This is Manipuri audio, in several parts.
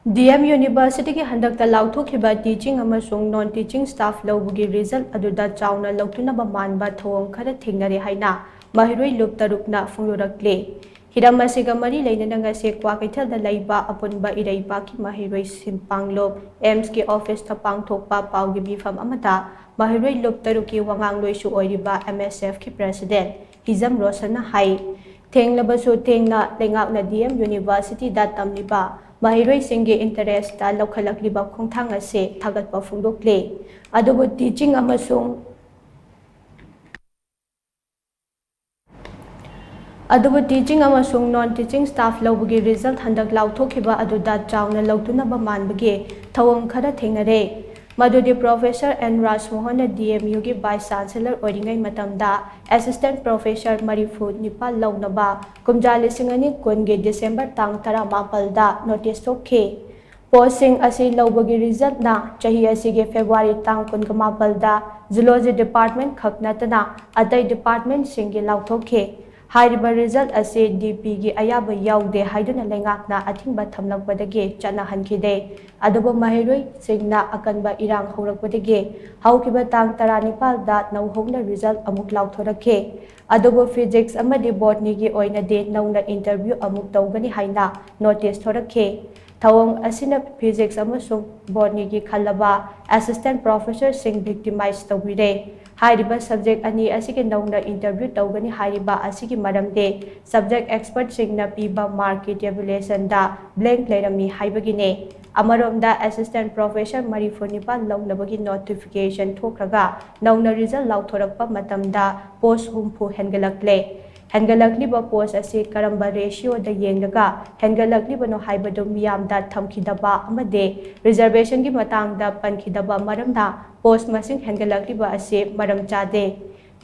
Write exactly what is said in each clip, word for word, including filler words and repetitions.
ꯗꯤ ꯑꯦꯝ ꯌꯨꯅꯤꯚꯔꯁꯤꯇꯤꯒꯤ ꯍꯟꯗꯛꯇ ꯂꯥꯎꯊꯣꯛꯈꯤꯕ ꯇꯤꯆꯤꯡ ꯑꯃꯁꯨꯡ ꯅꯣꯟ ꯇꯤꯆꯤꯡ ꯁ꯭ꯇꯥꯐ ꯂꯧꯕꯒꯤ ꯔꯤꯖꯜꯠ ꯑꯗꯨꯗ ꯆꯥꯎꯅ ꯂꯧꯊꯨꯅꯕ ꯃꯥꯟꯕ ꯊꯧꯑꯣꯡ ꯈꯔ ꯊꯦꯡꯅꯔꯦ ꯍꯥꯏꯅ ꯃꯍꯩꯔꯣꯏ ꯂꯨꯞ ꯇꯔꯨꯛꯅ ꯐꯣꯡꯗꯣꯔꯛꯂꯤ꯫ ꯍꯤꯔꯝ ꯑꯁꯤꯒ ꯃꯔꯤ ꯂꯩꯅꯅ ꯉꯁꯤ ꯀ꯭ꯋꯥꯀꯩꯊꯦꯜꯗ ꯂꯩꯕ ꯑꯄꯨꯟꯕ ꯏꯔꯩꯄꯥꯛꯀꯤ ꯃꯍꯩꯔꯣꯏꯁꯤꯡ ꯄꯥꯡꯂꯨꯞ ꯑꯦꯝꯁꯀꯤ ꯑꯣꯐꯤꯁꯇ ꯄꯥꯡꯊꯣꯛꯄ ꯄꯥꯎꯒꯤ ꯃꯤꯐꯝ ꯑꯃꯗ ꯃꯍꯩꯔꯣꯏ ꯂꯨꯞ ꯇꯔꯨꯛꯀꯤ ꯋꯥꯉꯥꯡꯂꯣꯏꯁꯨ ꯑꯣꯏꯔꯤꯕ ꯑꯦꯝ ꯑꯦꯁ ꯑꯦꯐꯀꯤ ꯄ꯭ꯔꯦꯁꯤꯗꯦꯟꯠ ꯍꯤꯖꯝ ꯔꯣꯁꯟꯅ ꯍꯥꯏ, ꯊꯦꯡꯂꯕꯁꯨ ꯊꯦꯡꯅ ꯂꯩꯉꯥꯛꯅ ꯗꯤ ꯑꯦꯝ ꯌꯨꯅꯤꯚꯔꯁꯤꯇꯤꯗ ꯇꯝꯂꯤꯕ ꯃꯍꯩꯔꯣꯏꯁꯤꯡꯒꯤ ꯏꯟꯇꯔꯦꯁꯇ ꯂꯧꯈꯠꯂꯛꯂꯤꯕ ꯈꯣꯡꯊꯥꯡ ꯑꯁꯤ ꯊꯥꯒꯠꯄ ꯐꯣꯡꯗꯣꯛꯂꯤ꯫ ꯑꯗꯨꯕꯨ ꯇꯤꯆꯤꯡ ꯑꯃꯁꯨꯡ ꯑꯗꯨꯕꯨ ꯇꯤꯆꯤꯡ ꯑꯃꯁꯨꯡ ꯅꯣꯟ ꯇꯤꯆꯤꯡ ꯁ꯭ꯇꯥꯐ ꯂꯧꯕꯒꯤ ꯔꯤꯖꯜꯠ ꯍꯟꯗꯛ ꯂꯥꯎꯊꯣꯛꯈꯤꯕ ꯑꯗꯨꯗ ꯆꯥꯎꯅ ꯂꯧꯇꯨꯅꯕ ꯃꯥꯟꯕꯒꯤ ꯊꯧꯑꯣꯡ ꯈꯔ ꯊꯦꯡꯅꯔꯦ꯫ ꯃꯗꯨꯗꯤ ꯄ꯭ꯔꯣꯐꯦꯁꯔ ꯑꯦꯟ ꯔꯥꯖꯃꯣꯍꯟꯅ ꯗꯤ ꯑꯦꯝ ꯌꯨꯒꯤ ꯚꯥꯏꯁ ꯆꯥꯟꯁꯦꯂꯔ ꯑꯣꯏꯔꯤꯉꯩ ꯃꯇꯝꯗ ꯑꯦꯁꯤꯁꯇꯦꯟꯠ ꯄ꯭ꯔꯣꯐꯦꯁꯔ ꯃꯔꯤꯐꯨ ꯅꯤꯄꯥꯜ ꯂꯧꯅꯕ ꯀꯨꯝꯖꯥ ꯂꯤꯁꯤꯡ ꯑꯅꯤ ꯀꯨꯟꯒꯤ ꯗꯤꯁꯦꯝꯕꯔ ꯇꯥꯡ ꯇꯔꯥꯃꯥꯄꯜꯗ ꯅꯣꯇꯤꯁ ꯊꯣꯛꯈꯤ꯫ ꯄꯣꯁꯁꯤꯡ ꯑꯁꯤ ꯂꯧꯕꯒꯤ ꯔꯤꯖꯜꯠꯅ ꯆꯍꯤ ꯑꯁꯤꯒꯤ ꯐꯦꯕ꯭ꯔꯨꯋꯥꯔꯤ ꯇꯥꯡ ꯀꯨꯟꯃꯥꯄꯜꯗ ꯖꯨꯂꯣꯖꯤ ꯗꯤꯄꯥꯔꯠꯃꯦꯟꯠ ꯈꯛ ꯅꯠꯇꯅ ꯑꯇꯩ ꯗꯤꯄꯥꯔꯠꯃꯦꯟꯠꯁꯤꯡꯒꯤ ꯂꯥꯎꯊꯣꯛꯈꯤ꯫ ꯍꯥꯏꯔꯤꯕ ꯔꯤꯖꯜꯠ ꯑꯁꯤ ꯗꯤ ꯄꯤꯒꯤ ꯑꯌꯥꯕ ꯌꯥꯎꯗꯦ ꯍꯥꯏꯗꯨꯅ ꯂꯩꯉꯥꯛꯅ ꯑꯊꯤꯡꯕ ꯊꯝꯂꯛꯄꯗꯒꯤ ꯆꯠꯅꯍꯟꯈꯤꯗꯦ꯫ ꯑꯗꯨꯕꯨ ꯃꯍꯩꯔꯣꯏꯁꯤꯡꯅ ꯑꯀꯟꯕ ꯏꯔꯥꯡ ꯍꯧꯔꯛꯄꯗꯒꯤ ꯍꯧꯈꯤꯕ ꯇꯥꯡ ꯇꯔꯥꯅꯤꯄꯥꯜꯗ ꯅꯧꯍꯧꯅ ꯔꯤꯖꯜꯠ ꯑꯃꯨꯛ ꯂꯥꯎꯊꯣꯔꯛꯈꯤ꯫ ꯑꯗꯨꯕꯨ ꯐꯤꯖꯤꯛꯁ ꯑꯃꯗꯤ ꯕꯣꯠꯅꯤꯒꯤ ꯑꯣꯏꯅꯗꯤ ꯅꯧꯅ ꯏꯟꯇꯔꯚ꯭ꯌꯨ ꯑꯃꯨꯛ ꯇꯧꯒꯅꯤ ꯍꯥꯏꯅ ꯅꯣꯇꯤꯁ ꯊꯣꯔꯛꯈꯤ꯫ ꯊꯧꯑꯣꯡ ꯑꯁꯤꯅ ꯐꯤꯖꯤꯛꯁ ꯑꯃꯁꯨꯡ ꯕꯣꯠꯅꯤꯒꯤ ꯈꯜꯂꯕ ꯑꯦꯁꯤꯁꯇꯦꯟꯠ ꯄ꯭ꯔꯣꯐꯦꯁꯔꯁꯤꯡ ꯚꯤꯛꯇꯤꯃꯥꯏꯖ ꯇꯧꯕꯤꯔꯦ꯫ ꯍꯥꯏꯔꯤꯕ ꯁꯕꯖꯦꯛ ꯑꯅꯤ ꯑꯁꯤꯒꯤ ꯅꯧꯅ ꯏꯟꯇꯔꯚ꯭ꯌꯨ ꯇꯧꯒꯅꯤ ꯍꯥꯏꯔꯤꯕ ꯑꯁꯤꯒꯤ ꯃꯔꯝꯗꯤ ꯁꯕꯖꯦꯛ ꯑꯦꯛꯁꯄꯔꯠꯁꯤꯡꯅ ꯄꯤꯕ ꯃꯥꯔꯛꯀꯤ ꯇꯦꯕꯨꯂꯦꯁꯟꯗ ꯕ꯭ꯂꯦꯡꯛ ꯂꯩꯔꯝꯃꯤ ꯍꯥꯏꯕꯒꯤꯅꯤ꯫ ꯑꯃꯔꯣꯝꯗ ꯑꯦꯁꯤꯁꯇꯦꯟꯠ ꯄ꯭ꯔꯣꯐꯦꯁꯔ ꯃꯔꯤꯐꯨ ꯅꯤꯄꯥꯜ ꯂꯧꯅꯕꯒꯤ ꯅꯣꯇꯤꯐꯤꯀꯦꯁꯟ ꯊꯣꯛꯈ꯭ꯔꯒ ꯅꯧꯅ ꯔꯤꯖꯜꯠ ꯂꯥꯎꯊꯣꯔꯛꯄ ꯃꯇꯝꯗ ꯄꯣꯁ ꯍꯨꯝꯐꯨ ꯍꯦꯟꯒꯠꯂꯛꯂꯦ꯫ ꯍꯦꯟꯒꯠꯂꯛꯂꯤꯕ ꯄꯣꯁ ꯑꯁꯤ ꯀꯔꯝꯕ ꯔꯦꯁꯤꯌꯣꯗ ꯌꯦꯡꯂꯒ ꯍꯦꯟꯒꯠꯂꯛꯂꯤꯕꯅꯣ ꯍꯥꯏꯕꯗꯨ ꯃꯤꯌꯥꯝꯗ ꯊꯝꯈꯤꯗꯕ ꯑꯃꯗꯤ ꯔꯤꯖꯔꯕꯦꯁꯟꯒꯤ ꯃꯇꯥꯡꯗ ꯄꯟꯈꯤꯗꯕ ꯃꯔꯝꯅ ꯄꯣꯁ ꯃꯁꯤꯡ ꯍꯦꯟꯒꯠꯂꯛꯂꯤꯕ ꯑꯁꯤ ꯃꯔꯝ ꯆꯥꯗꯦ꯫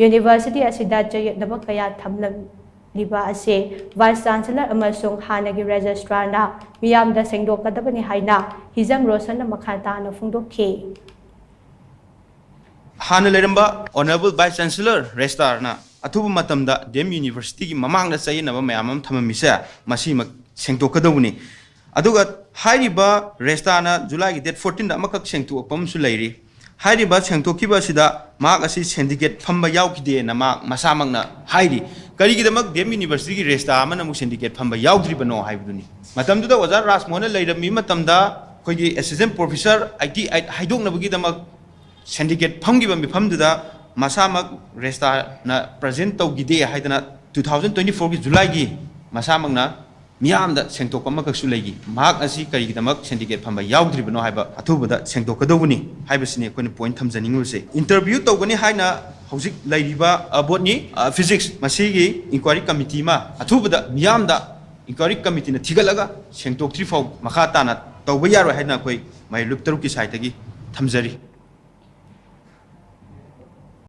ꯌꯨꯅꯤꯚꯔꯁꯤꯇꯤ ꯑꯁꯤꯗ ꯆꯌꯦꯠꯅꯕ ꯀꯌꯥ ꯊꯝꯂꯝꯂꯤꯕ ꯑꯁꯤ ꯚꯥꯏꯁ ꯆꯥꯟꯁꯦꯂꯔ ꯑꯃꯁꯨꯡ ꯍꯥꯟꯅꯒꯤ ꯔꯦꯖꯤꯁꯇ꯭ꯔꯥꯔꯅ ꯃꯤꯌꯥꯝꯗ ꯁꯦꯡꯗꯣꯛꯀꯗꯕꯅꯤ ꯍꯥꯏꯅ ꯍꯤꯖꯝ ꯔꯣꯁꯟꯅ ꯃꯈꯥ ꯇꯥꯅ ꯐꯣꯡꯗꯣꯛꯈꯤ꯫ ꯍꯥꯟꯅ ꯂꯩꯔꯝꯕ ꯑꯣꯅꯔꯦꯕꯜ ꯚꯥꯏꯁ ꯆꯥꯟꯁꯦꯂꯔ ꯔꯦꯖꯤꯁꯇ꯭ꯔꯥꯔꯅ ꯑꯊꯨꯕ ꯃꯇꯝꯗ ꯗꯤ ꯑꯦꯝ ꯌꯨꯅꯤꯚꯔꯁꯤꯇꯤꯒꯤ ꯃꯃꯥꯡꯗ ꯆꯌꯦꯠꯅꯕ ꯃꯌꯥꯝ ꯑꯃ ꯊꯝꯃꯝꯃꯤꯁꯦ ꯃꯁꯤꯃꯛ ꯁꯦꯡꯗꯣꯛꯀꯗꯧꯕꯅꯤ꯫ ꯑꯗꯨꯒ ꯍꯥꯏꯔꯤꯕ ꯔꯦꯁꯇꯥꯅ ꯖꯨꯂꯥꯏꯒꯤ ꯗꯦꯠ ꯐꯣꯔꯇꯤꯟꯗ ꯑꯃꯈꯛ ꯁꯦꯡꯗꯣꯛꯄ ꯑꯃꯁꯨ ꯂꯩꯔꯤ꯫ ꯍꯥꯏꯔꯤꯕ ꯁꯦꯡꯗꯣꯛꯈꯤꯕ ꯑꯁꯤꯗ ꯃꯍꯥꯛ ꯑꯁꯤ ꯁꯦꯟꯗꯤꯀꯦꯠ ꯐꯝꯕ ꯌꯥꯎꯈꯤꯗꯦꯅ ꯃꯍꯥꯛ ꯃꯁꯥꯃꯛꯅ ꯍꯥꯏꯔꯤ꯫ ꯀꯔꯤꯒꯤꯗꯃꯛ ꯗꯤ ꯑꯦꯝ ꯌꯨꯅꯤꯚꯔꯁꯤꯇꯤꯒꯤ ꯔꯦꯁꯇꯥ ꯑꯃꯅ ꯑꯃꯨꯛ ꯁꯦꯟꯗꯤꯀꯦꯠ ꯐꯝꯕ ꯌꯥꯎꯗ꯭ꯔꯤꯕꯅꯣ ꯍꯥꯏꯕꯗꯨꯅꯤ꯫ ꯃꯇꯝꯗꯨꯗ ꯑꯣꯖꯥ ꯔꯥꯖꯃꯣꯍꯟꯅ ꯂꯩꯔꯝꯃꯤ ꯃꯇꯝꯗ ꯑꯩꯈꯣꯏꯒꯤ ꯑꯦꯁꯤꯁꯇꯦꯟ ꯄ꯭ꯔꯣꯐꯦꯁꯔ ꯑꯥꯏꯇꯤ ꯑꯩꯠ ꯍꯥꯏꯗꯣꯛꯅꯕꯒꯤꯗꯃꯛ ꯁꯦꯟꯗꯤꯀꯦꯠ ꯐꯝꯈꯤꯕ ꯃꯤꯐꯝꯗꯨꯗ ꯃꯁꯥꯃꯛ ꯔꯦꯁꯇꯥꯅ ꯄ꯭ꯔꯖꯦꯟ ꯇꯧꯈꯤꯗꯦ ꯍꯥꯏꯗꯅ ꯇꯨ ꯊꯥꯎꯖꯟ ꯇ꯭ꯋꯦꯟꯇꯤ ꯐꯣꯔꯒꯤ ꯖꯨꯂꯥꯏꯒꯤ ꯃꯁꯥꯃꯛꯅ ꯃꯤꯌꯥꯝꯗ ꯁꯦꯡꯗꯣꯛꯄ ꯑꯃꯈꯛꯁꯨ ꯂꯩꯈꯤ꯫ ꯃꯍꯥꯛ ꯑꯁꯤ ꯀꯔꯤꯒꯤꯗꯃꯛ ꯁꯦꯟꯗꯤꯀꯦꯠ ꯐꯝꯕ ꯌꯥꯎꯗ꯭ꯔꯤꯕꯅꯣ ꯍꯥꯏꯕ ꯑꯊꯨꯕꯗ ꯁꯦꯡꯗꯣꯛꯀꯗꯧꯕꯅꯤ ꯍꯥꯏꯕꯁꯤꯅꯤ ꯑꯩꯈꯣꯏꯅ ꯄꯣꯏꯟꯠ ꯊꯝꯖꯅꯤꯡꯉꯤꯕꯁꯦ꯫ ꯏꯟꯇꯔꯚ꯭ꯌꯨ ꯇꯧꯒꯅꯤ ꯍꯥꯏꯅ ꯍꯧꯖꯤꯛ ꯂꯩꯔꯤꯕ, ꯑ, ꯕꯣꯠꯅꯤ, ꯑ, ꯐꯤꯖꯤꯛꯁ, ꯃꯁꯤꯒꯤ ꯏꯟꯀ꯭ꯋꯥꯏꯔꯤ ꯀꯃꯤꯇꯤ ꯑꯃ ꯑꯊꯨꯕꯗ ꯃꯤꯌꯥꯝꯗ ꯏꯟꯀ꯭ꯋꯥꯏꯔꯤ ꯀꯃꯤꯇꯤꯅ ꯊꯤꯒꯠꯂꯒ ꯁꯦꯡꯗꯣꯛꯇ꯭ꯔꯤ ꯐꯥꯎ ꯃꯈꯥ ꯇꯥꯅ ꯇꯧꯕ ꯌꯥꯔꯣꯏ ꯍꯥꯏꯗꯅ ꯑꯩꯈꯣꯏ ꯃꯍꯩꯔꯣꯏ ꯂꯨꯞ ꯇꯔꯨꯛꯀꯤ ꯁꯥꯏꯠꯇꯒꯤ ꯊꯝꯖꯔꯤ꯫